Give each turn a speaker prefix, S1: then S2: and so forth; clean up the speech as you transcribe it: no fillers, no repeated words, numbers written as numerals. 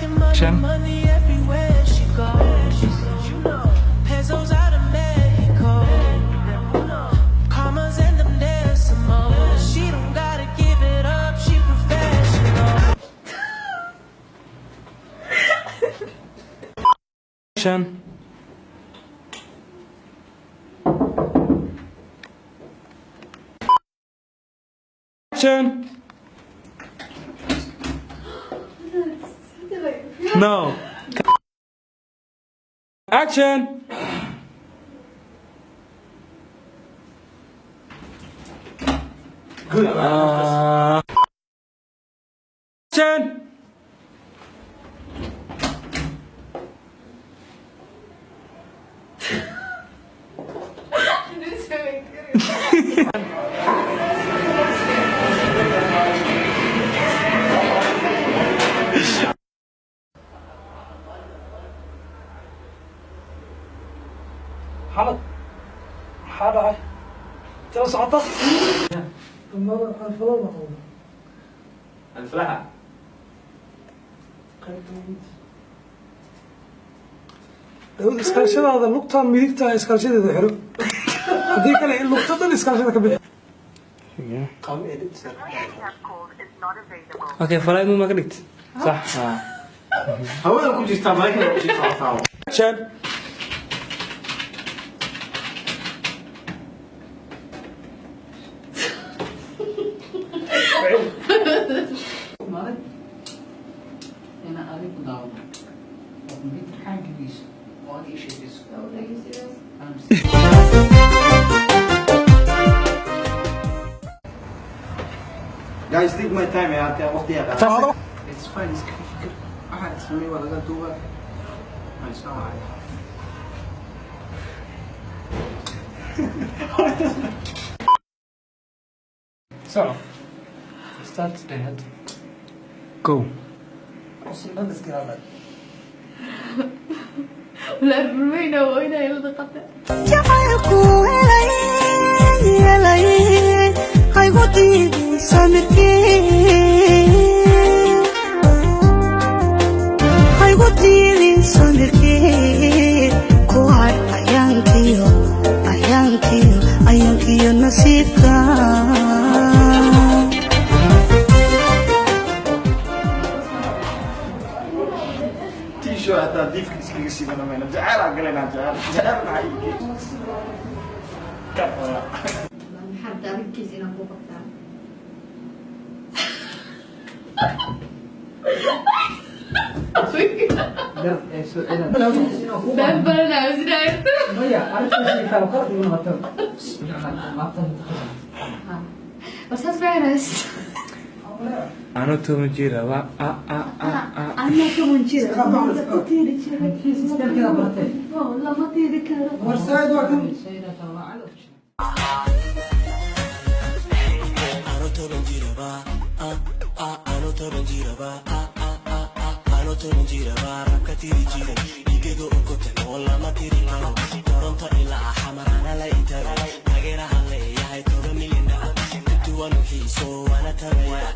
S1: Action.
S2: Money everywhere she goes. Pesos out of Mexico. Commas and them decimals. She don't gotta give it up. She professional.
S1: Action. Action. No. Action.
S3: Good.
S1: Action.
S4: Maxamed, maxaa dhacay? Tala socota.
S3: Alflaha.
S4: Daawud, iskaalshadaada lugtaan midigta iskaalshadeeda xiro, haddii kale lugta dhan iskaalshada ka bixi.
S1: Okay, flight mode ma ka dhigtay? Sax.
S3: Hawada ku jirtaa, maraykan ku sii socotaa.
S1: Action.
S5: Maalin inaan adiga ku daawado oo computer xaggiisa oo aad ii sheegayso.
S6: Are you serious?
S5: I'm
S3: Guys, take my time, ya waqtiga qaada.
S5: It's fine, iska fikir. Waxaad samey waa laga duubaa. Waan soo wacay.
S1: Soco.
S5: Start ahead.
S1: Go.
S6: La rumayna waa inay la dhaqata.
S7: Jacaylku helay helay, haygu diidin samirkii, haygu diidin samirkii, ku har ayaankiyo ayaankiyo ayaankiyo nasiibka.
S3: T-shirt hataa diifka iskaga siibana mayna. Jacayl aan galaynaa, jacayl. Jacayl maxaa ii geeyey?
S6: Maxaa rabtaa adinkiisa inaan kuu qabtaa? Been badanaa isdhahay. War saas fahanaysa.
S1: Ano 10 jira waa a a a a.
S6: Anaa 10 jira. Ku tiiri jiray. Oh, lama tiiri karo.
S4: War saaid waa kan.
S2: Ano 10 jiraba, ah ah, ano 10 jiraba, ah ah ah ah, ano 10 jiraba, rabka tiri jiray dhiigayga okotan oo lama tiri karo, Toronto ilaa Xamarana la itagay, taageerahan leeyahay 10 milyan ah, intuwan xiiso waana tagaya.